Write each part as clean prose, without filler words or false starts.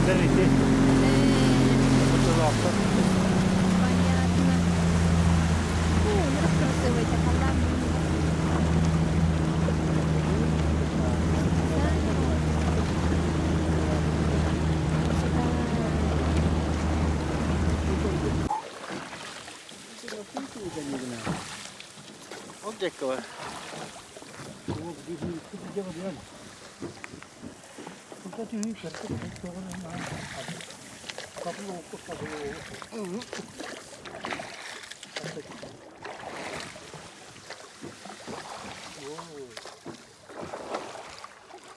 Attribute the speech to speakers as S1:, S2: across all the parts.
S1: Кинилэр ити хочолоохтор.
S2: Понятно. О, ну красивый, халлаан
S3: Ол диэкки бар.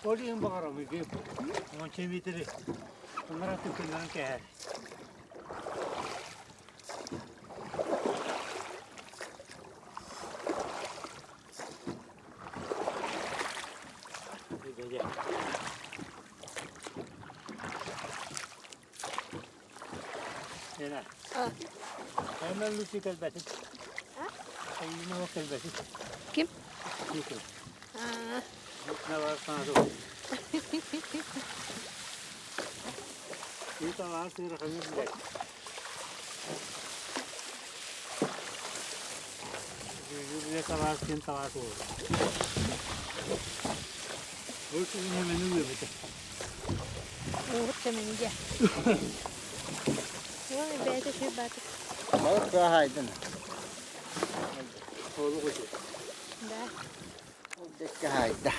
S1: Ол иһин баҕарабын уонча миэтэрэ анараа түккэннэрэн кээһэр. Лена, Hemen Lucy кэлбэтин. Эйиин ол кэлбэтин.
S2: Ким?
S1: Lucy.
S2: А, Угут кэмэнгэ. Ой, бэйэтэ үчүгэй баатыр.
S3: Балык кыаһаайдын.
S2: Да.
S3: Ол дэккэ хаайда.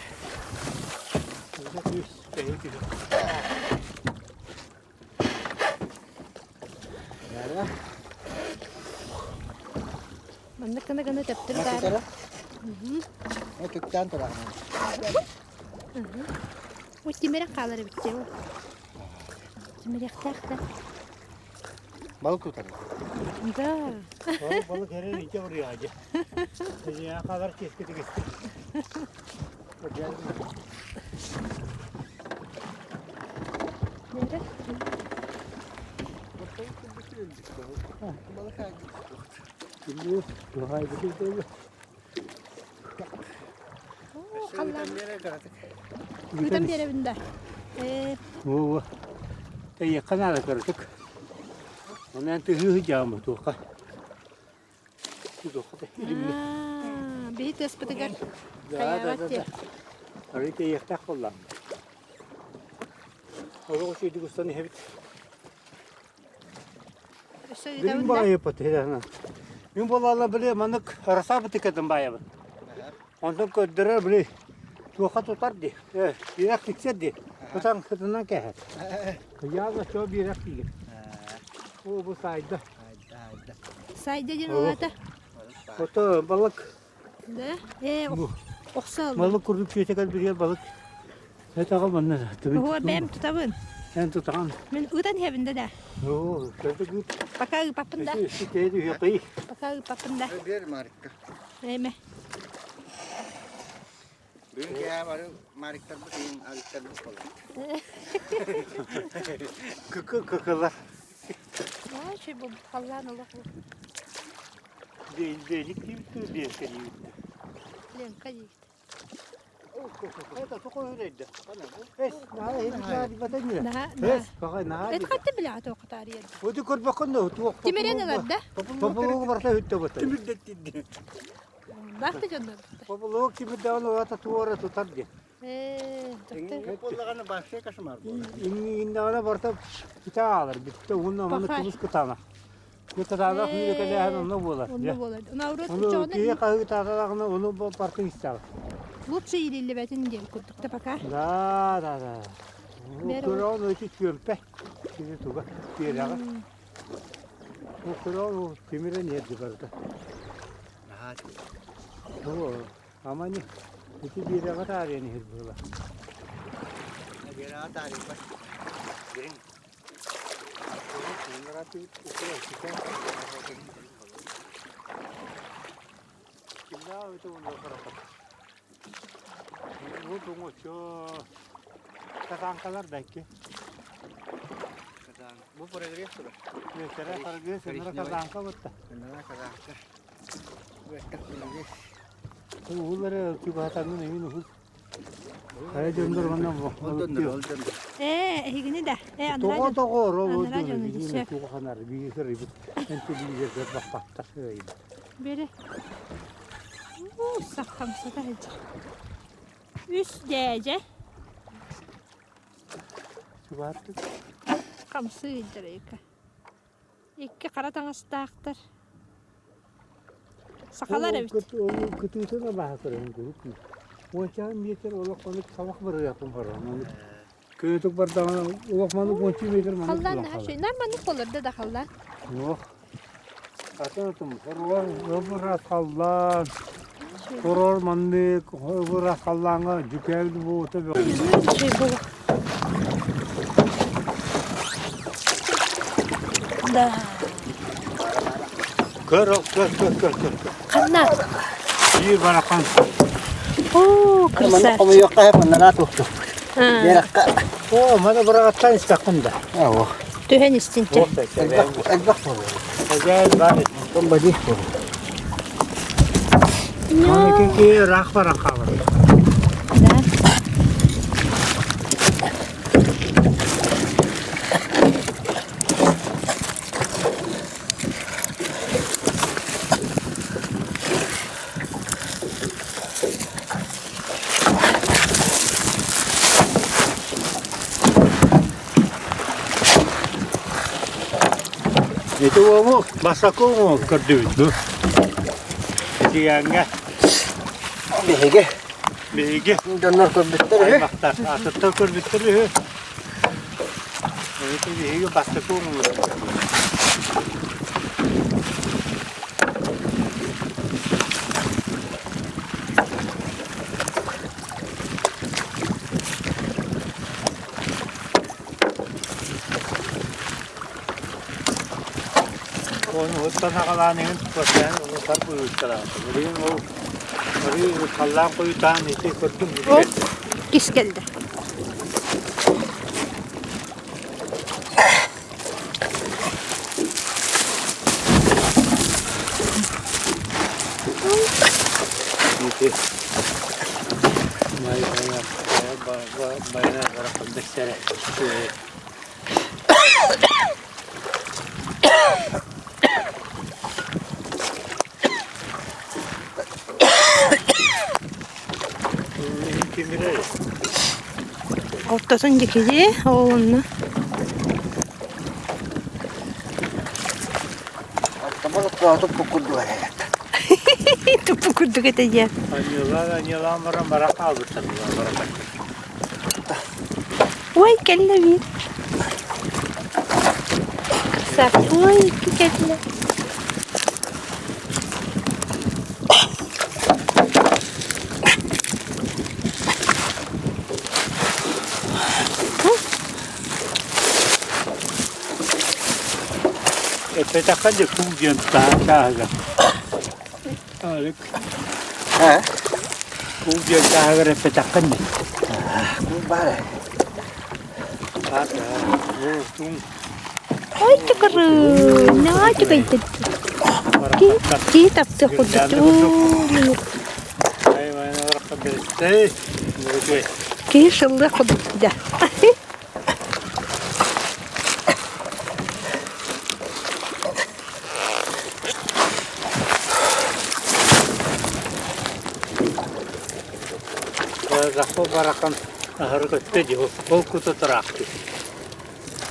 S2: Маннык гына гына төптөр баар.
S3: Түктээн турар.
S2: Ой, тимирэх хаалар эбит дии. Тимириэхтээх да.
S3: Балык тутар.
S2: Да.
S1: Балык эрэр ичэ барыаҕа дьэ. Хаалар киэскэ тигистик.
S2: Нere? Ыытан биэрэбин да. Ээ.
S1: Оо, тэйиэххэ наада кыратык. Онон тыһыы дьаамы туохха. Туохха да илимне.
S2: Биһи тыаспытыгар
S1: Да, да, да, да. Арый тэйиэхтээх буоллаҕым. Олох үчүгэйдик устан иһэбит.
S2: Өссө
S1: Билим
S2: ыытабын да.
S1: баайыппыт иһэ. Мин буолаалла били маннык расаабытыкатын баайабын. Онтон көрдөрөр били туохха тутар дии. Э, биирэх тиксэр дии. Тутан кытынан кэһэр. Кыйаала чоо биирэх тиийэр. Оо, бу сайда.
S2: Сайда диэн улаата.
S1: Ото балык.
S2: Да? Ээ, охсо
S1: Балык курдук күөтэ кэлбитигэр балык. Этаҕа манна
S2: Оһуор бэйэм тутабын.
S1: Эн тутаҕын.
S2: Мин ыытан иһэбин да да.
S1: Оо, кырдык ыыт.
S2: Пока ыыппаппын да.
S1: Ситэ түһүөххэй.
S2: Пока ыыппаппын да.
S3: Бер Марикка.
S2: Эме.
S3: Бүгүн киэһэ бары Мариктарбыт иһин аликтарбыт буолар.
S1: Кыкы кыкылар.
S2: Ай, бу халлаан олох.
S1: Белик диибит Ленка диибит.
S2: Ленка диибит.
S1: Это такой үрейді. Эс, наһаа
S2: Это хатты билэҕэ тоқытаарыйан.
S1: Өтө көрбөккөн да туох.
S2: Тимирен ылар да?
S1: Популугу барта үттэ бата.
S2: Бахта дьоннор.
S1: Популугу тимирдэҕин улата туора тутар диэн.
S2: Ээ, доктор.
S3: Буоллаҕына вообще кошмар буолар.
S1: Инниннэҕинэ барта кита аалар бүттэ уонна манна
S2: Пахай.
S1: кубус кытаанах. Кытаанах үүрэ онно буолар.
S2: Онно буолар. Наоборот,
S1: Ону
S2: учуонай
S1: киһи хаһыытаатаҕына ону бартын истэҕин.
S2: лучше иириллибэтин диэн курдук да пока.
S1: Да, да, да.
S2: Бэр
S1: Көрөҕүн өтү чүөмпэ. Кини туга тиэрэҕэ. Көрөҕүн тимирэ нерди барыта.
S3: Наһаа
S1: Оо, амани ити биэрэҕэ таарыйан иһэр буола.
S3: Биэрэҕэ таарыйбат. Дириҥ.
S1: Казанкалар да икки.
S3: Бу прогресс тура.
S1: Үөтэрэ прогресс, ынара казанка бутта.
S3: Ынара казанка. Үөттэх прогресс.
S1: Уһулары чугаһатанын эҥин уһул. Хайа дьоннор манна
S3: Ол дьоннор, ол дьоннор.
S2: Ээ, эһигини да. Ээ, анараа
S1: Тоҕо
S2: дьон.
S1: тоҕо ол
S2: Анараа дьону дьэ.
S1: туоханар биир эн телевизорга баппаттар
S2: Бери. Уу, саххамсата сылдьар. Үс дьээдьэ.
S1: Чубааттык.
S2: Хамсыы сылдьар ыйыка. Икки хара таҥастаахтар. Сахалар эбит.
S1: Кытыытын абааһы көрөһүн куруук. Уонча метр олох онук салах барыахпын баран. Көөтүк бардаҕына олох маннык уонча метр маннык
S2: Халлаан
S1: буолан
S2: наһаа
S1: хаалар.
S2: үчүгэй. Нам маннык буолар да халлаан.
S1: Суох. Атын атын хоруор ыбырас халлаан. Хорор маннык ыбырас халлааҥҥа дьүкээбит буота бөҕө.
S2: Үчүгэй буолуо. Да.
S1: Көр, көр, көр, көр, көр.
S2: Ханна?
S1: Биир барахан.
S2: Оо,
S3: Манна
S2: красавчик.
S3: хомуйуохха сөп, манна туохтуохпут. Биэрэххэ.
S1: Оо, маны быраҕаттаан истэххин да.
S3: Оо.
S2: Түһэн истинчэ.
S3: Элбэх элбэх буолуо.
S1: Эдьээл бар.
S3: Бомбадих буолуо.
S1: Маны ки ыраах баран хаалар.
S2: Да.
S1: Ити уому бастакы уому көрдүбүт бу. Эдьигээҥҥэ
S3: Биһиги
S1: биһиги
S3: дьоннор көрбүттэр үһү.
S1: аймахтар атыттар көрбүттэр үһү. Ити биһиги бастакы уомубут. Ону уттан аҕалаан иһин туппатаан улутар быһыыттараата. Билигин ол арыы халлаан хойутаан ити көрдүм
S2: Оп, кис кэллэ.
S1: Ити байына барахсан бэссэрэ. Кимирэ
S2: Ортотун дикиди, онно.
S3: Оттомол туппу курдук эрэ.
S2: Туппу курдук этэ диэн.
S1: Аньыылаан аньыылаан баран бара хаалбыттар баран.
S2: Ой, кэллэ биир. Красавчик. Ой, икки кэллэ.
S1: Эппэтэххэ дьэ куул диэн чааһыгар.
S3: Э?
S1: Куул диэн чааһыгар эппэтэххин дии.
S3: Куул баар ээ.
S1: Баар да. Туҥ.
S2: Ой, чукуру, наһаа үчүгэйдик. Киһи таптыах курдук. Киһи сыллыах курдук да.
S1: Захо барахан аһары көттө дии ол кута тураахтыы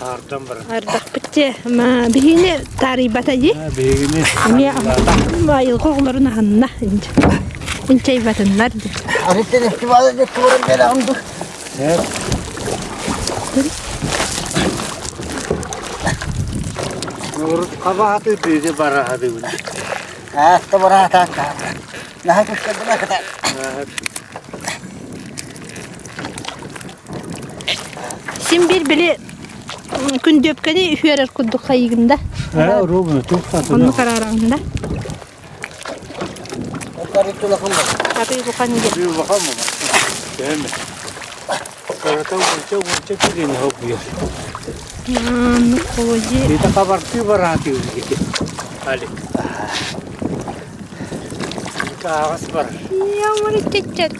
S1: Аардан баран.
S2: Ардахпыт дьэ, ма биһини таарыйбата дии.
S1: Биһигини
S2: Эмиэ айылҕа оҕолорун аһынна инчэйбатыннар дии.
S3: Арыттан фестивалы деп туоран бераҕын ду.
S1: Урут хабааты биири бараһадыбын.
S3: Аатта бараатаан Наһаа күскэрдим аката.
S2: Син биир били күндүөпкэни үһүөрэр курдук хайыгын да.
S1: Ээ, ровно туох
S2: Оннук араараҕын да.
S3: Арыт улахан бар.
S2: Арыы улахан диэн.
S1: Арыы улахан буолар. Төһөмө. Кырата уонча уонча килини хоппуйар.
S2: Ну, холодец.
S1: Это хабарты барааты ити. Алик. Каагас бар.
S2: Я мориччат.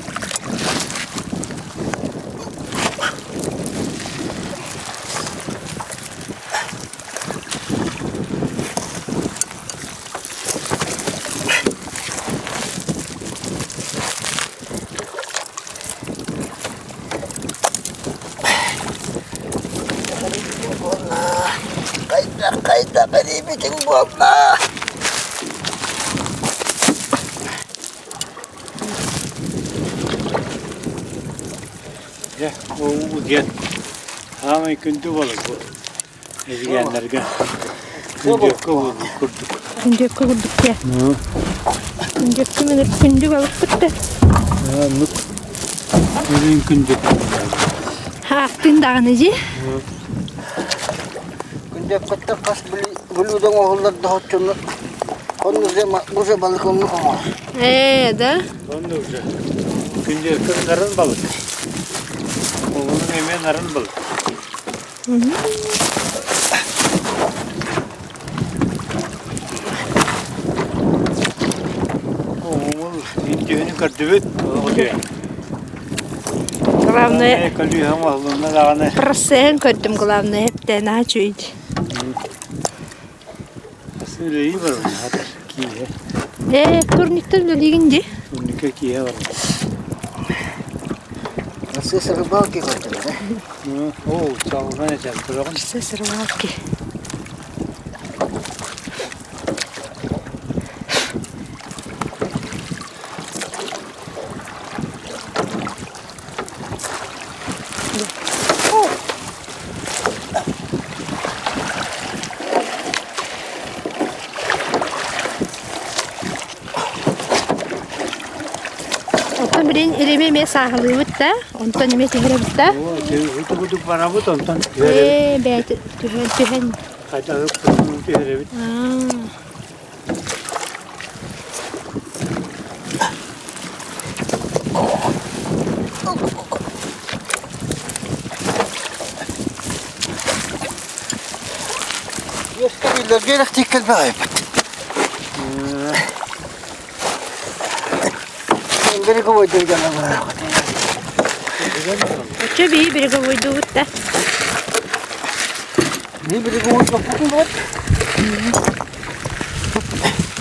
S3: буолла.
S1: Дьэ, уу диэн саамай күндү балык бу эдьигээннэргэ. Күндүөккэ буолбут курдук.
S2: Күндүөккэ курдук диэ. Күндүөккэ мин күндү балыкпыт да.
S1: Оннук. Үрүҥ күндү.
S2: Хаахтыын даҕаны дии.
S3: Күндүөккөттөр хас блюдо оҥоһуллар доһоччуну онну уже балык оннук оҥор.
S2: Ээ, да?
S1: Онно уже. Күндүөккэ нарын балык. Оҕунуҥ эмиэ нарын балык. Оҕумул индиһини көрдүбүт.
S2: Главное,
S1: Көлүүһэ оҥоһулунна даҕаны.
S2: процеһын көрдүм, главное, эптэн аачуйд.
S1: Үлэлии барабын, хатар кииһэ.
S2: Ээ, турниктан үлэлиигин дии.
S1: Турникка кииһэ барабын.
S3: Процесс рыбалки көрдүм, да?
S1: Оо, чалынан этэр, көрөҕүн?
S2: Процесс рыбалки. Оттон билин илими эмиэ сааһылыыбыт да, онтон эмиэ түһэрэбит да.
S1: Ытыгытык барабыт, онтон
S2: Ээ, бэйэтэ түһэн түһэн.
S1: Хайдах түһэрэбит.
S2: Оччо биһи береговойдуубут да.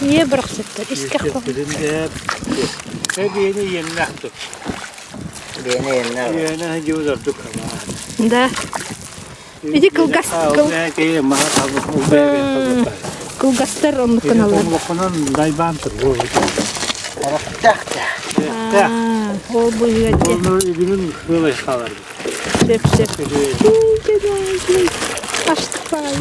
S2: Ийэ бырахсыттар искэх
S1: Биэни иэннээх
S3: Биэни иэннээх.
S1: Иэнэ дьиэ ордук.
S2: Да. Ити кылгас кылгастар оннукканалар.
S1: Оннукканан дайбаан тур.
S3: Орохтаах да.
S2: Ол быһыга
S1: Ол илимин хылай хаалар.
S2: Сөп сөп. Аштпай.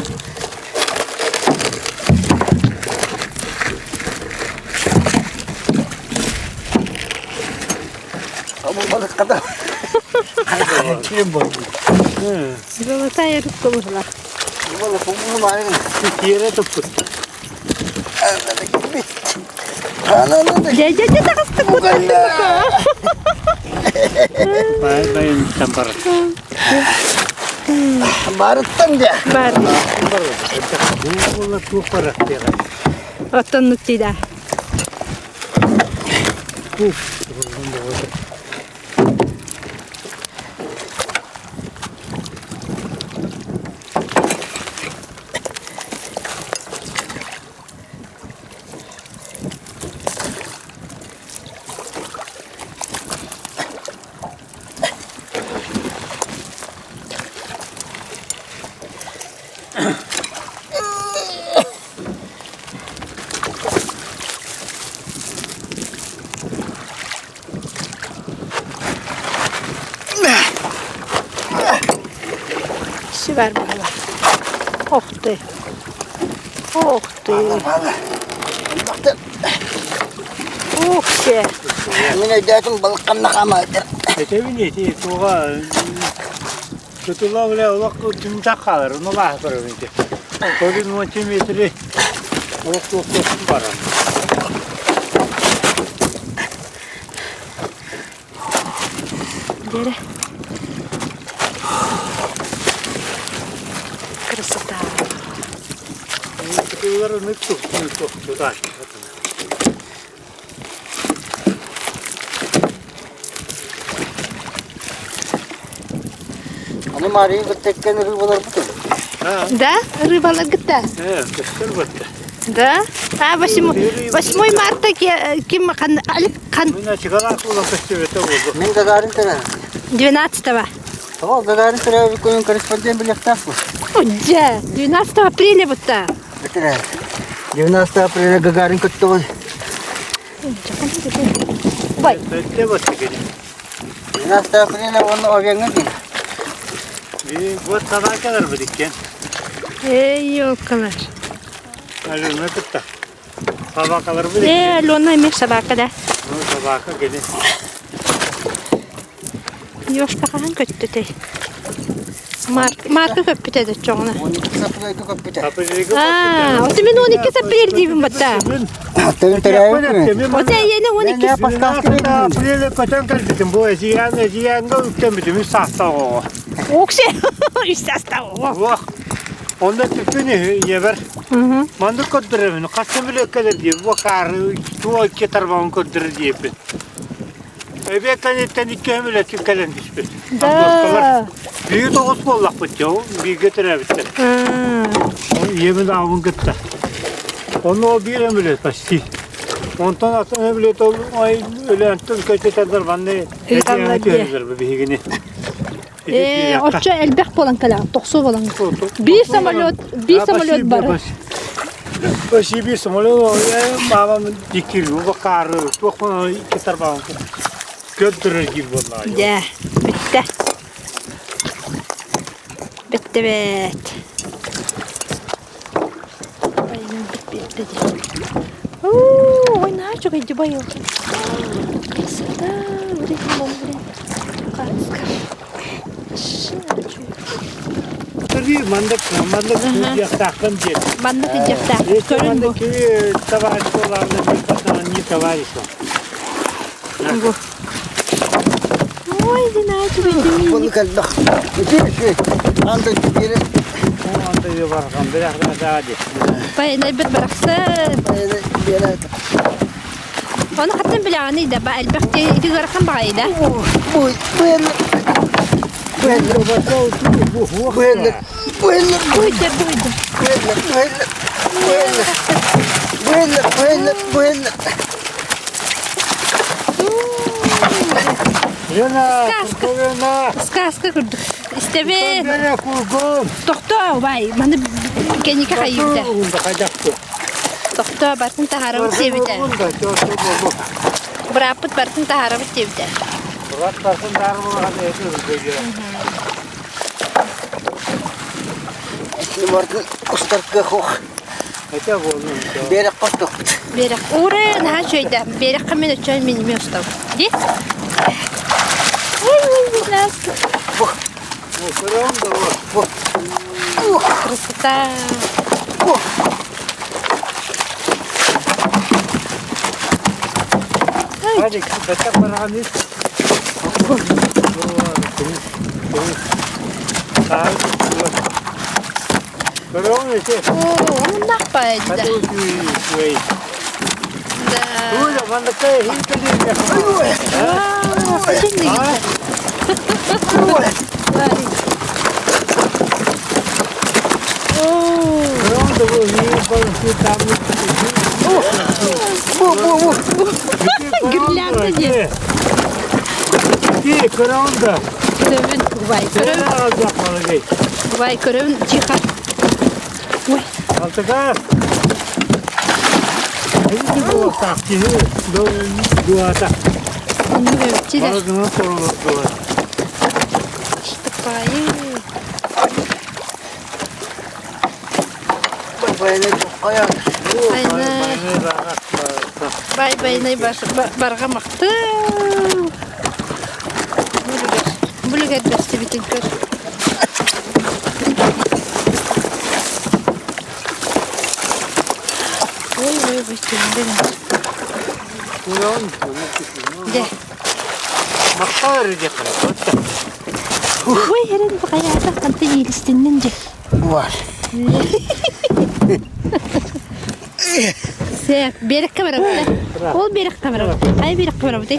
S2: Золотая рыбка вышла.
S1: Тиэрэ туппут.
S2: Дядя, дядя, таҕыста
S1: Бай байын тампар.
S3: Барыттан да.
S2: Бар.
S1: Була туох барар диэҕэ.
S2: Оттон нуктида. Киши бар буолла. Ох ты. Ох ты. Ух ты.
S3: Мин өйдөөтүм балыкканна хаамаайдар.
S1: Этэбин ити туга Тутула бile олох түмтак хаалар, ону лааһы көрөбүн ити. Көрүн уонча метри олох туох баран.
S2: Дere. Красота.
S1: Тутулар ынык тух тутач.
S3: Аны Мария кытта рыбаларбыт.
S2: Да, рыбаларгыта.
S1: Э, көстөр бытты.
S2: Да? А 8, 8 марта ким хан хан
S1: Мин ачыгалаах буолан көстүбэтэ буолду.
S3: Мин Гагарин төрө.
S2: 12-го.
S3: Тоҕо Гагарин төрөөбүт күнүн корреспондент билиэхтээх
S2: Дьэ, 12 апреля бутта.
S3: Битирэ. 19 апреля Гагарин көттөҕүй.
S2: Бай.
S1: Өттө баттыгын.
S3: 19 апреля уонна Овеҥҥа дии.
S1: Би вот собакалар бит иккен.
S2: Эй, елкалар.
S1: Алена кытта. Собакалар бит
S2: Э, Алена эмиэ собака да.
S1: Ну, собака кини.
S2: Ёшка хаһан көттүтэй? Марк, Марка көппүтэ да чоҕуна.
S3: 12 апрельга көппүтэ.
S2: Аа, ота мен 12 апрель диибин батта.
S3: Тегин төрөөбүт
S2: Ота эйиэнэ 12
S1: Апреле көтөн кэлбитим. Бу эжиэн эжиэнгэ үктэммитим үс саастаах оҕо.
S2: Оксе, үс саастаах оҕо.
S1: Уох. Онно түппүн ийэбэр. Маннык көрдөрөмүн. Хас биле кэлэр диye. Бу хаары туо икки тарбаҕын көрдөрөр диэппин. Эбиэ кэнниттэн икки өмүлэтик кэлэн түспүт.
S2: Да.
S1: Биир тоҕус буоллахпыт дьэ, бииргэ төрөөбүттэр. Ийэбин аҕабын кытта. Онно ол биир өмүлөт почти. Онтон атын өмүлөт ол ой өлөөнтөн көтүтэрдэр манна
S2: Ыыталлар дии.
S1: биһигини.
S2: Ээ, оччо элбэх буолан кэлэҕин, тохсуо буолан. Биир самолет, биир самолет бары.
S1: Почти биир самолет, мамам диккир, бакары, туох икки тарбаҕын көрдөрөр диир буоллаҕа.
S2: Дьэ, бүттэ. Бүттэ бэт. Бүттэ дии. Оо, ой, наһаа үчүгэй дьыбай ол. Красота, блин, блин, Хаска.
S1: Маннык, маннык диэхтааххын диэн.
S2: Маннык диэхтээх. Көрүн бу.
S1: Товарищ не товарищ.
S2: Бу. Ой, динаа үчүгэй
S3: Bunu кэлбэх. Үчү үчү. Анда бире
S1: Анда барган бирах дади.
S2: Байнайбыт барахсан.
S3: бире
S2: Ону хаттан билэҕиний да, ба элбэх ити ыарахан баҕайы да.
S3: Бу бу бу
S2: Буйда, буйда.
S1: Лена,
S2: Сказка.
S1: Лена.
S2: Сказка курдук. Истэбин.
S1: Бere кургун.
S2: Тохтоо, бай, маны кэнники хайыыта. Тохтоо, бартын таһаарабыт диэбитэ. Бырааппыт бартын таһаарабыт диэбитэ. Биэрэк уурэ наһаа үчүгэйдэ. Биэрэххэ мин өчөөн миними устабын. Ди? Ой, ой, ой, Красота. Оо, оннук баайда. Да. Аа, синнигитэ. Оо. Гирлянда дии. Көрөбүн, убай, көрөбүн. Убай, көрөбүн, тихо. Ой,
S1: Алтыгар. Дуата.
S2: оннук эбитчи да.
S1: Балыгынан торолордула.
S2: Штыкпайы. Айна. Бай байнай барҕа махтал. Бүлүгэр, бүлүгэр бэрсибитин көр. Ой, ой, ой, түндүн. Дьэ.
S1: Махтал эрэ
S2: Ой, эрэн баҕайаата ханта иилистиннин дьэ. Сэ, биэрэккэ барабыт Ол биэрэккэ барабыт. Ай биэрэккэ барабыт.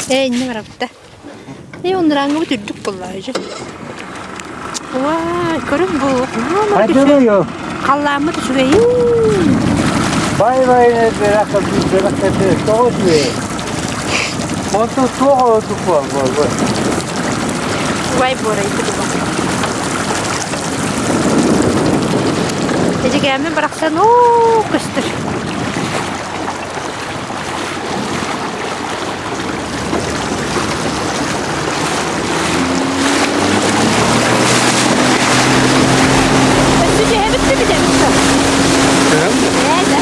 S2: Ээ, инне барабыт да. Ээ, оннурааҥҥыбыт үрдүк буолла үдьэ. Уай, көрүҥ бу. Халлааммыт үчүгэйин.
S1: Бай бай биэрэккэ биэрэккэ тоҕо үчүгэй. Онтон туох ордук буолбут.
S2: Убай буорайбыт уба. Эдьигээммин барахсан уу көстөр. Өссө түһэбит да бүтэбит да. Ээ да.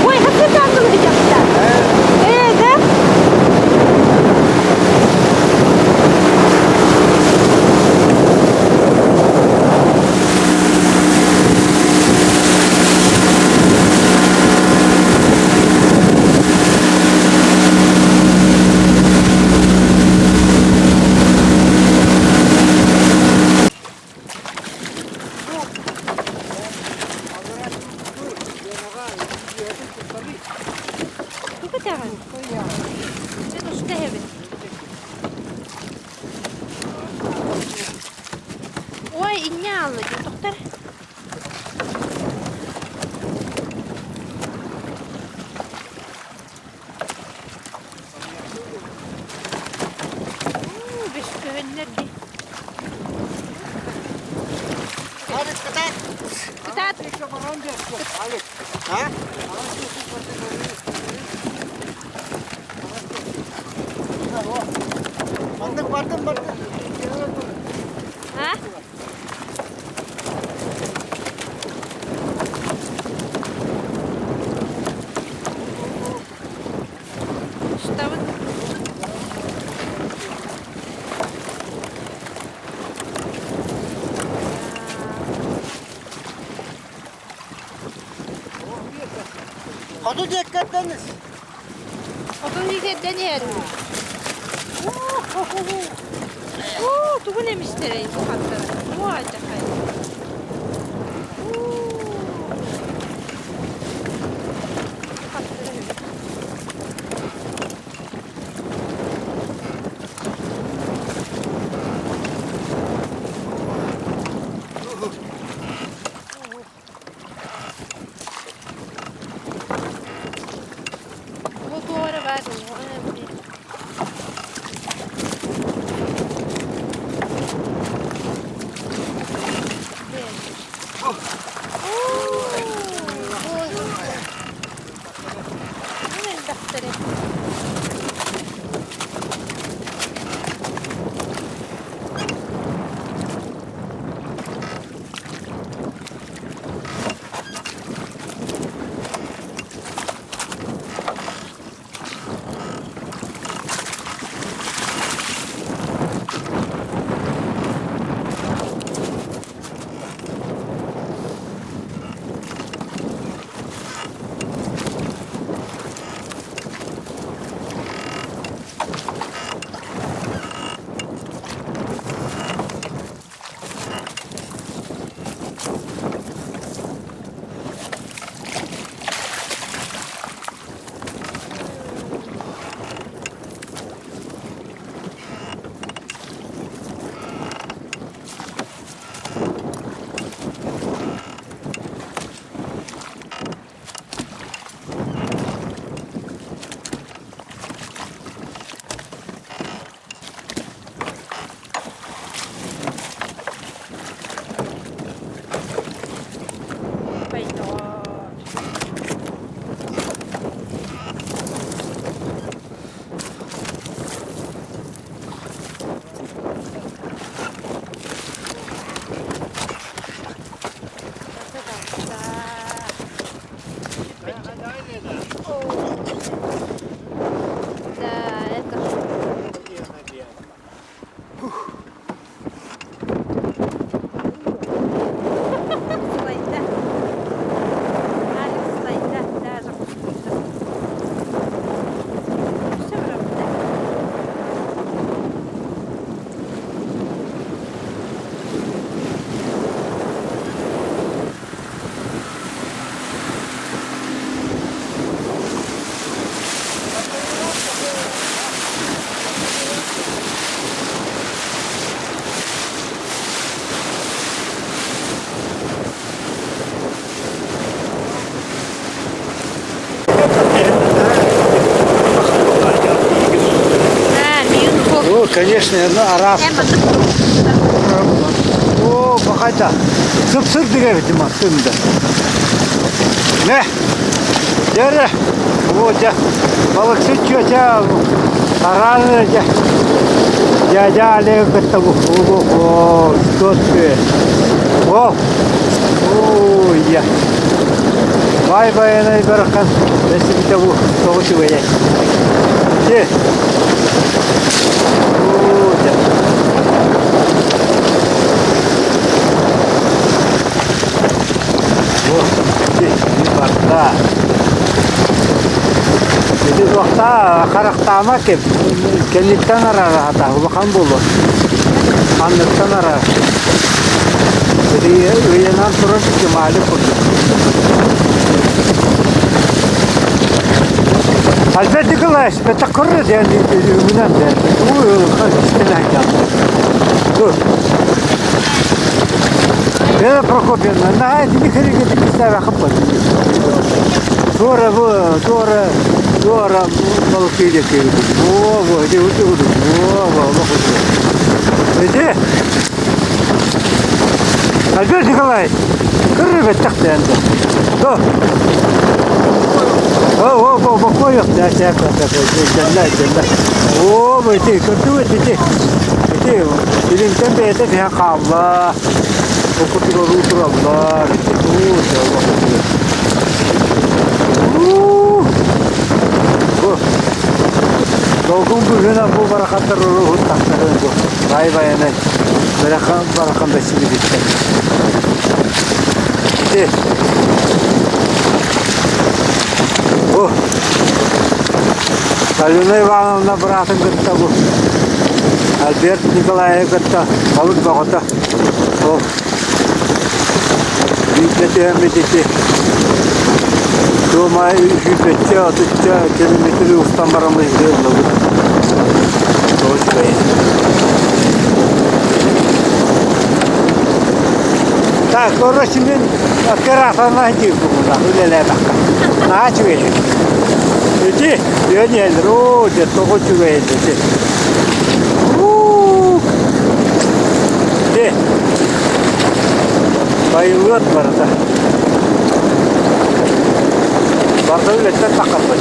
S2: Ой, хатта таангылыһыдьахта. Ээ да. Тугу этэҕин? Дьэ, туста иһэбин. Ой, инньэ аалла дии, тохтор. Бөскөһөннөр дии.
S3: Кытаат.
S2: Кытаат.
S3: А? Маннык бардым бардым.
S2: А? Штабын.
S3: Хоту диэккэрдэнис.
S2: Хоту диэккэрдэн иһэр. Оо, тугун эмистэрэй бу хаттара. Оо, алдьархай. Хаттара үһү. Бу туора баар
S1: О, конечно, араас. О, бахайда. Сып-сырдык эбит мастында. Не? Дьэ О, дьэ. Балыксыт чүөчэ араан дьэ. Дядя Олег кытта бу. О, что ты? О! Ой, я. Бай байанай барахан. Бэсибитэ бу тоҕус үгэйэ. Дьэ. Оо, дьэ. О, ити барда. Ити туохта харахтаама кэп кэнниттэн арараата улахан буолуо. Анныттан араар. Ити ыйанан турар кемали курдук. Альберт Николаевич, это коры диэн үгүнэн диэн. Вера Прокопьевна, наһаа итини кэригэтин истээбэххин Туора бу, туора, туора балыктыы диэки Во, во, ити ути кудук. Во, во, олох ути. Ити Альберт Николаевич, кыры бэттэх дээнде. О, о, о, бокуойук, да, да, да, да, да, О, ити, көрдүгүт ити. Ити, илинтэн бэйэтэ түһэн хаалла. Бу курдук оруу тураллар. Уу, Бу долгун быһыынан бу барахаттар уруһун тахсарын бу. Бай байанай. Барахан барахан бэсилибиттэр. Ити. Бу Алена Ивановна быраатын кытта бу Альберт Николаевы кытта балык бөҕөтө. Ол биирдэ түһэммит ити Туома сүүрбэччэ, отучча километры устан бараммыт ити ыллыбыт. Тоҕо үчүгэй. Так, короче, мин операторынан киирбит үлэлээбэххэ. Наһаа үчүгэй. Ити, үөн оо, дьэ, тоҕо үчүгэй ити. Ити, байылыат барыта. Барыта үлэттэн таххарбат.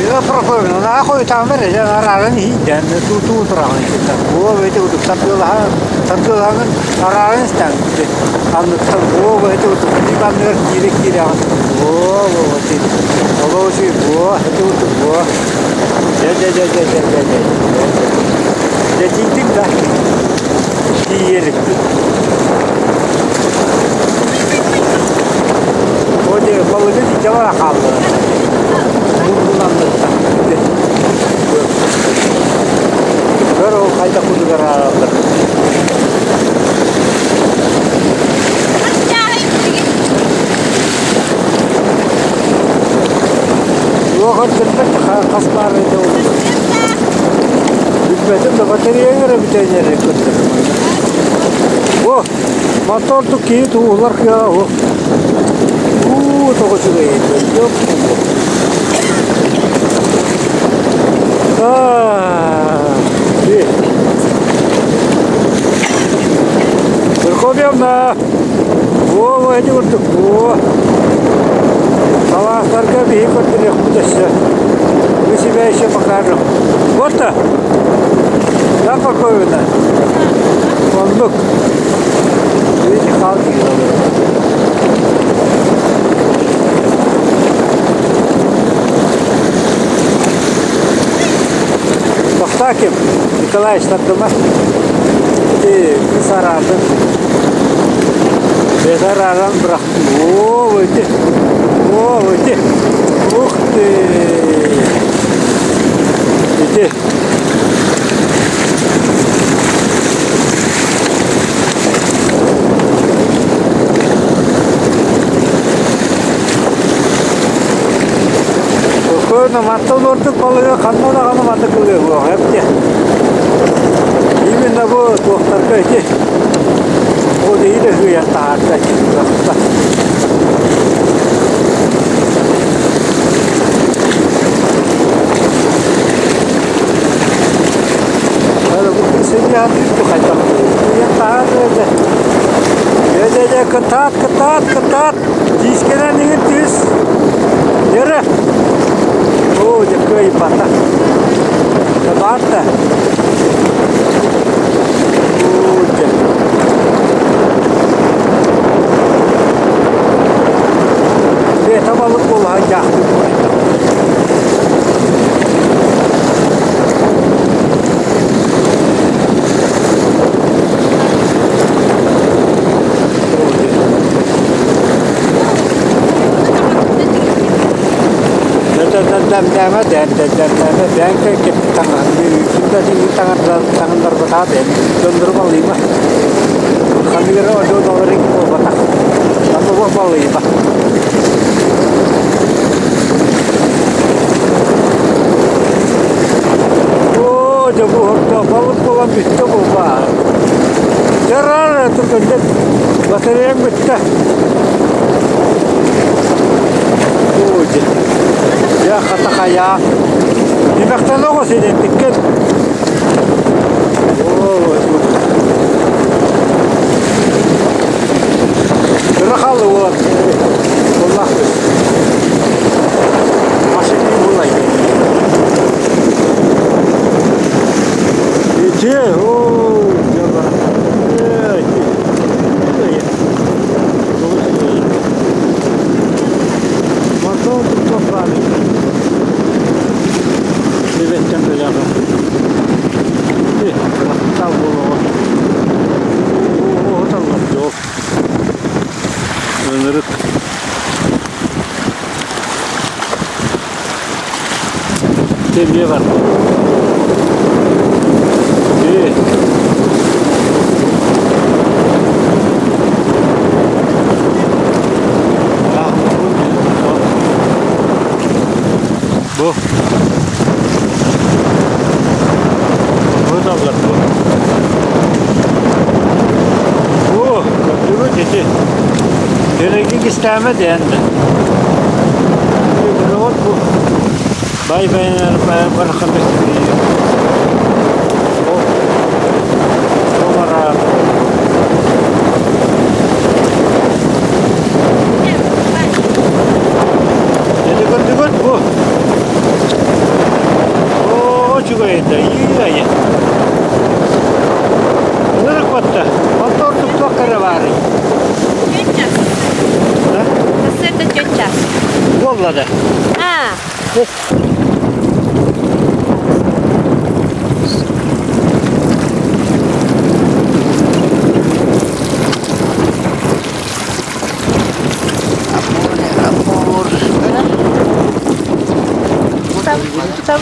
S1: Ира Прокопьевна, нахуй там эрэ, арааран иһийдэн, туу тураҕын итинтэн. Буо бэйти курдук тардыалаһан, тардыалаһан арааран истэн, анныттан буо бэйти курдук биир анныгар киирэ киирэҕин. Буо буо ти. Олоочуй буо, ити курдук буо. Дьэ дьэ дьэ дьэ дьэ дьэ дьэ. Дьэ тиийдиҥ да. Тиийэ иликпин. О дьэ, балыгы илдьэ бара хааллылар. Мурдунанныттан. Көр ол хайдах курдук араараллар. Туох өттүттэн хас баар этэ ол. Бүппэтим да батарея эрэ бүтэн эрэ көрдөрүм. О, мотор киһи туулар кыаҕа о. Уу, тоҕо үчүгэй Ёп. Аа, Верховьевна! О, эти курдук, о! Салаастарга биһи көрдөрүөхпүт өссө. Мы себя еще покажем. Вот-то! Да, Прокопьевна? Оннук. Видите, халки Тохтакин Николаевич тардыма. Ити кыс араардын. Бэт арааран бырахтым. О, ити. О, ити. Ух ты! Ити. Спокойно, мантан ордук балыгы ханна даҕаны маннык ылыа суох эбит. Именно. Хата бу туохтарга ити ол иһин өһүөйэн таһаарда ити. Дьэ, кытаат, кытаат, кытаат! Тиискэнэн иҥин түс! Дьэрэ! Оо, дьэ кыайбата. Баар да. Оо, дьэ. Бэйэтэ балык буолаһан дьаахтыы буолайда. Дэмдээмэ дэмдээмэ бэйэҥ ким да таҥыннарбатаҕа бэйэм дьоннору балыйма ханныгы эрэ одьуон олорор буолбатах онно балыйма Оо, дьэ бу орто балык буолан бүттэ буолбаа. Дьарар түргэнник батареям бүттэ. Оо, дьэ. Дьэ хата хайаа. Димэхтэн оҕус инеттиккин. Оо, Кыра хаалла уолан. Буоллахпыт. Машина булай. Ити, оо, дьола. Мотор туппааны. Эбэттэн бэлэҕэ. Тал буолуоҕа. Оо, таллар дьол. Ынырык. Темиэ бар. Бу. Бу даллар бу. Бу, көрдүгүт ити. Эрэги кистээмэ диэн да. Вот бу. Бай байанар барахан Ити көрдүгүт бу. Оо, үчүгэй да, иирайы. Ынырык батта. Онто ордук туох эрэ баарый?
S2: Тетя. Это тетя.
S1: Буолла да.
S2: А. Там, там.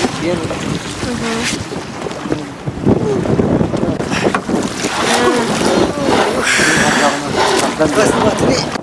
S3: Посмотри.